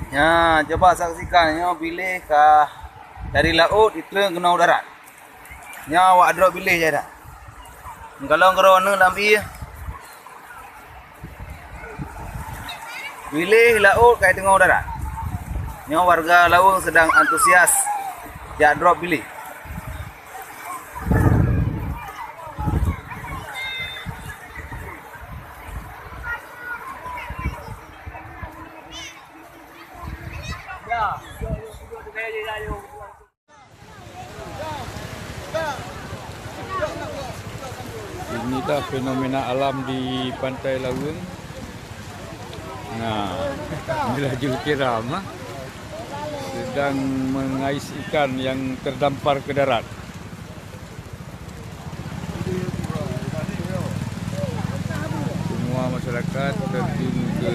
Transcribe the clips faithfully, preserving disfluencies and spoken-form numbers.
Nya, cuba saksikan, nyoe biléh ka dari laôt jitreun keunoe u darat. Nyoe awak drop biléh jai dah. Meukalon keudroe neuh lam ié. Biléh laôt ka jiteungoh u darat. Nyoe warga Laweueng sedang antusias jak drop biléh. Inilah fenomena alam di Pantai Laweueng. Nah, inilah Jul Kiram, ah. Sedang mengais ikan yang terdampar ke darat. Semua masyarakat terjun ke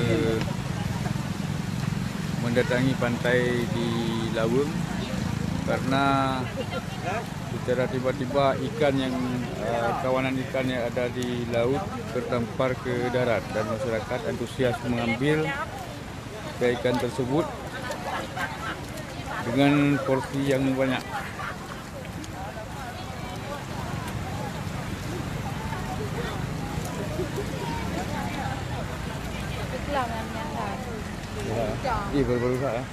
mendatangi pantai di Laweueng karena secara tiba-tiba ikan yang, eh, kawanan ikan yang ada di laut terdampar ke darat dan masyarakat antusias mengambil ikan-ikan tersebut dengan porsi yang banyak. Ih, baru-baru dah, eh.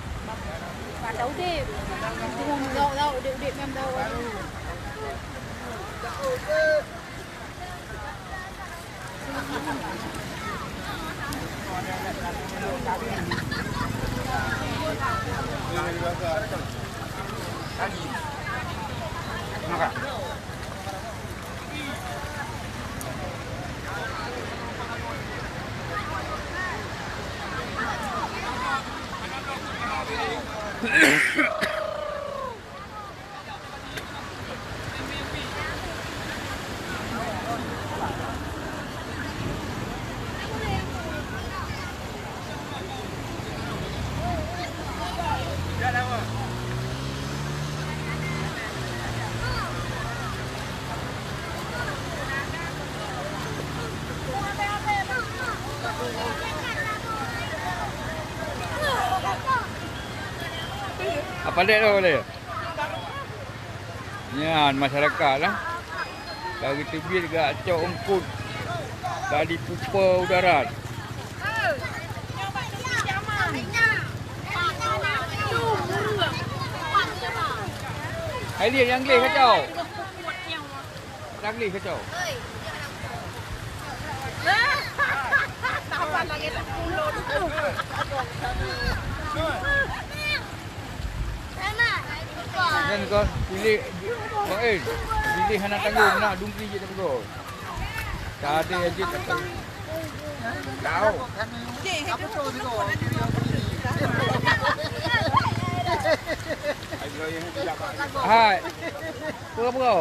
Apa dek tu boleh? Nyan masyarakat lah. Ka geuteubiet gak cok eungkot. Ka dipupa u darat. Hai, lihat yang gleh kacau. Yang gleh kacau. Dan kau pilih, kau, eh, pilih hana tanggung, nak dungki je tak pegol. Tak ada aja tak tahu. Tahu. Hai. Pura-pura.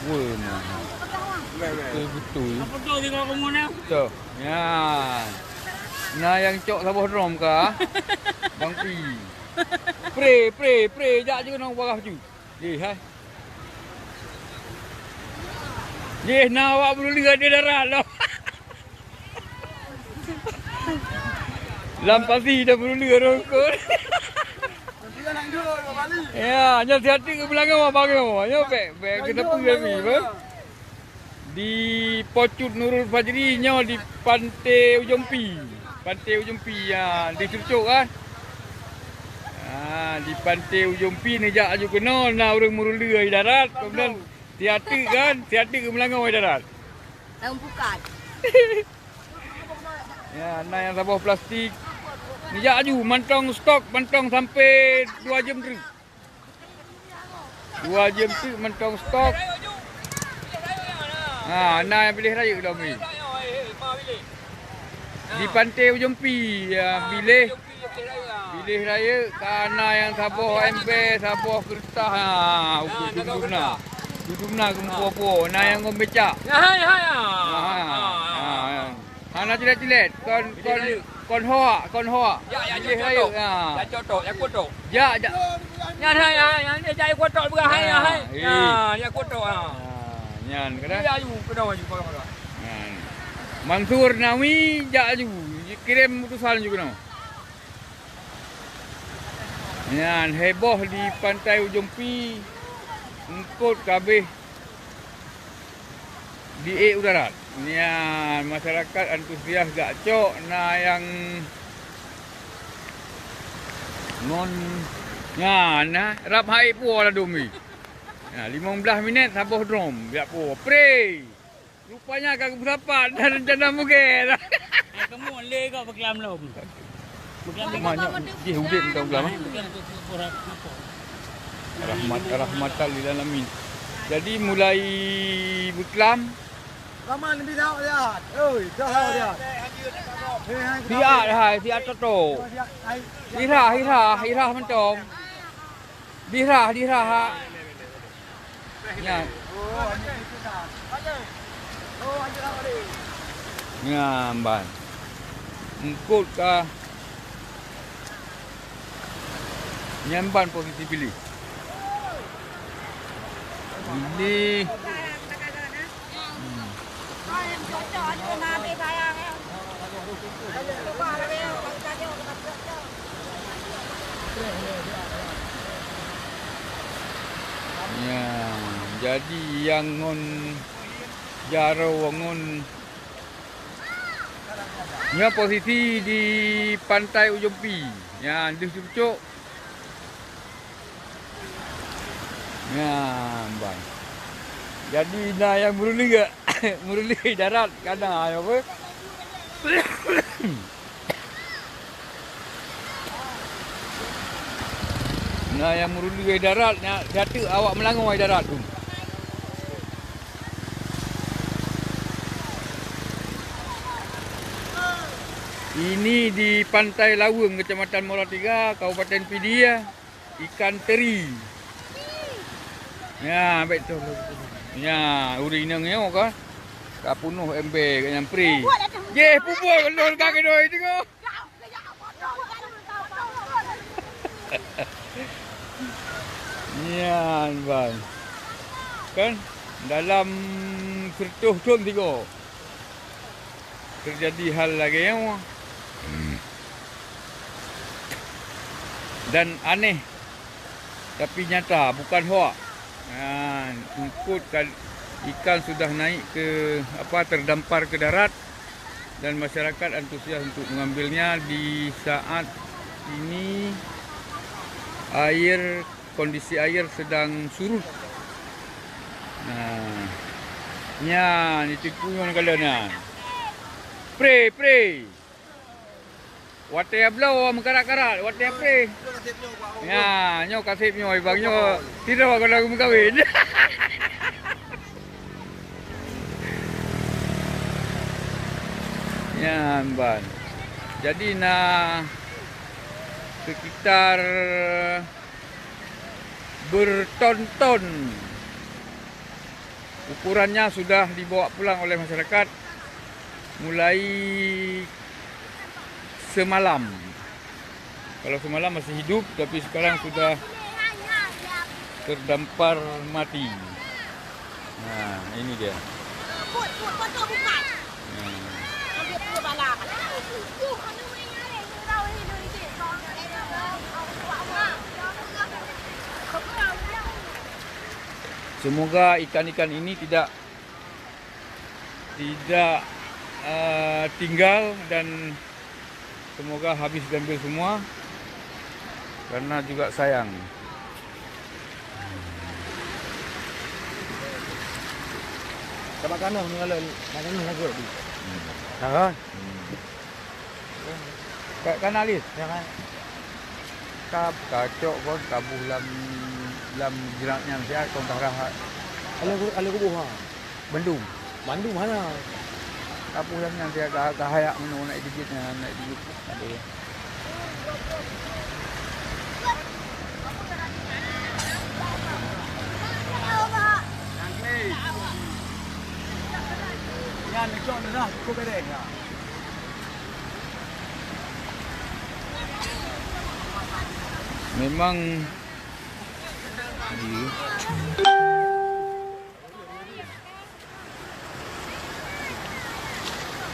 Woi, nah. Betul, betul. Apa tu tengok kamu ni? Tu, ya. Nah, yang cok saboh drum kah? Bang Pi. Pre, pre, pre, jak je kena barah ju. Jih, hai. Jih, na awak beureulee di darat lom. Lam pasi dah beureulee rongkot. Ya, nyan siat teuk keu beulangong abang nyoe. Nyoe bèk, bèk keu sapeue tapi, bah. Di Pocut Nurul Fajri nyoe di Pantai Ujong Pi. Pantai Ujong Pi, ya, di Ceurucok kan. Ha, di Pantai Ujong Pi neujak aju keunoe, na ureueng meureulee di darat, kemudian siat teuk kan, siat teuk geumeulangong di darat. Daun pukat. Ya, na nyang saboh plastik. Neujak aju, mantong stok, mantong sampai dua jeuem treuk. Dua jeuem teuk mantong stok. Ha, na nyang biléh rayeuk lom ni. Di Pantai Ujong Pi, ya, biléh. Biléh rayeuk, ka na nyang saboh ember, saboh keureutah. Ha, ukeue dum-dum na. Dum-dum na geumeupo-po. Na nyang ngon becak. Ya, hai, hai, ah. Ha, ha, ha. Hana cilet-cilet. Kon, kon, kon hoak, kon hoak. Ya, ya, ya, rayeuk, ya. Ya, cok tok, ya, kutok. Ya, ya. Nyan hai, hai, nyan dia jai kutok beurah hai, ya, hai. Ya, ya, kutok, ha. Ha, nyan, kena. Ya, aju, kena aju, pakai, pakai. Nyan. Mansur Nawi, jak aju. Kirim utusan aju kena. Nyan, heboh di Pantai Ujong Pi, eungkot ka abéh di ék u darat. Nyan, masyarakat antusias jak cok, na nyang ngon, nyan, na, rab hai puwoe ladôm nyoe. Nah, limong blaih minét saboh drom, jak puwoe. Pre! Rupanya ka geusapat dan rencana mugét. Hai, kamoe lé kok beuklam lom. Beuklam lom. Mak nyoe jih udép minta beuklam, eh? Beuklam tu, tu, tu, tu, tu. Rahmat, rahmatan lil alamin. Jadi mulai beuklam. Rahman lebih tahu dia. Oi, tahu dia. Siat hai, siat toto. Hira, hira, hira mantong. Dirah, dirah. Nyan. Nyan ban. Eungkot ka. Nyan ban posisi Billy. Billy. Ya, jadi nyang ngon jaroe ngon nyoe posisi di Pantai Ujong Pi. Nyan deuh cucok. Nyan, ban. Jadi, na nyang meureulee, meureulee darat ka na, apa? Na nyang meureulee darat, na, jatuh awak meulangoi darat tu. Ini di Pantai Laweueng, Kecamatan Muara Tiga, Kabupaten Pidie. Ikan teri. Ya, betul. Ya, ureueng inong nyoe ka, ka punoh ember nyang pri. Jeh, pubol lôn ka keudoi teungoh. Nyan, bang. Kan dalam seratus thon sigoe. Teujadi hal lagée nyoe. Dan aneh, tapi nyata, bukan hoak. Nah, eungkot ka, ikan sudah naik ke, apa, terdampar ke darat dan masyarakat antusias untuk mengambilnya di saat ini air kondisi air sedang surut. Nah, nyan itu pun nyoe kala nyan. Pre, pre. Watée bloe meukarat-karat, watée pre. Ya, nyoe kaseb nyoe, bang nyoe. Tidak akan lagu mengkawin. Nyan ban. Jadi na sekitar berton-ton. Ukurannya sudah dibawa pulang oleh masyarakat mulai semalam. Kalau semalam masih hidup, tapi sekarang sudah terdampar mati. Nah, ini dia. Semoga ikan-ikan ini tidak, tidak, eh, tinggal dan semoga habis diambil semua karena juga sayang. Sama kanan mengalir, kanan lagu tu. Hmm. Dah kan? Hmm. Ka, ka na lé? Ya kan? Ka, ka cok kon, ka buh lam, lam jrat nyan siat kon ka rhah. Alé ku, alé kuboh ha. Bandum. Bandum hana. Ka buh lam nyan siat ka, ka hayak meunoe naik digit nyan, naik digit. Ada. Nyan cok dah cukup beres dah. Memang.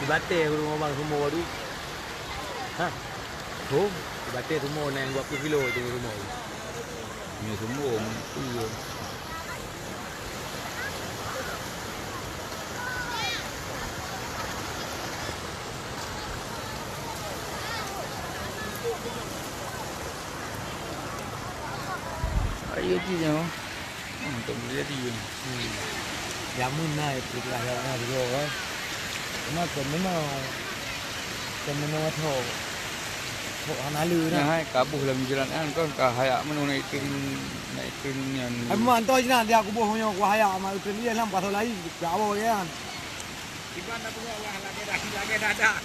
Dibatèe ureueng Obang Sumo tu. Ha? Oh, dibatèe Sumo na nyang dua ploh kilo tu Sumo. Ni Sumo, meuntui. Ayo ji nyoe. Hmm, tak boleh jadi. Hmm. Jameun na itu lah yang na dulu kan. Cuma kan memang kan memang thok. Thok hana le na. Nah, hai kabuh lam jalan kan, kan ka hayak meunoe nak ikun, nak ikun nyan. Ai memang entah je na dia kubuh nyoe ku hayak mak ikun dia lam pasal lain. Jawa kan. Iban dah buka wah lagi dah, lagi dah dah.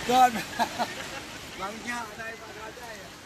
Kan. Bang Nyak dah ibadah aja ya.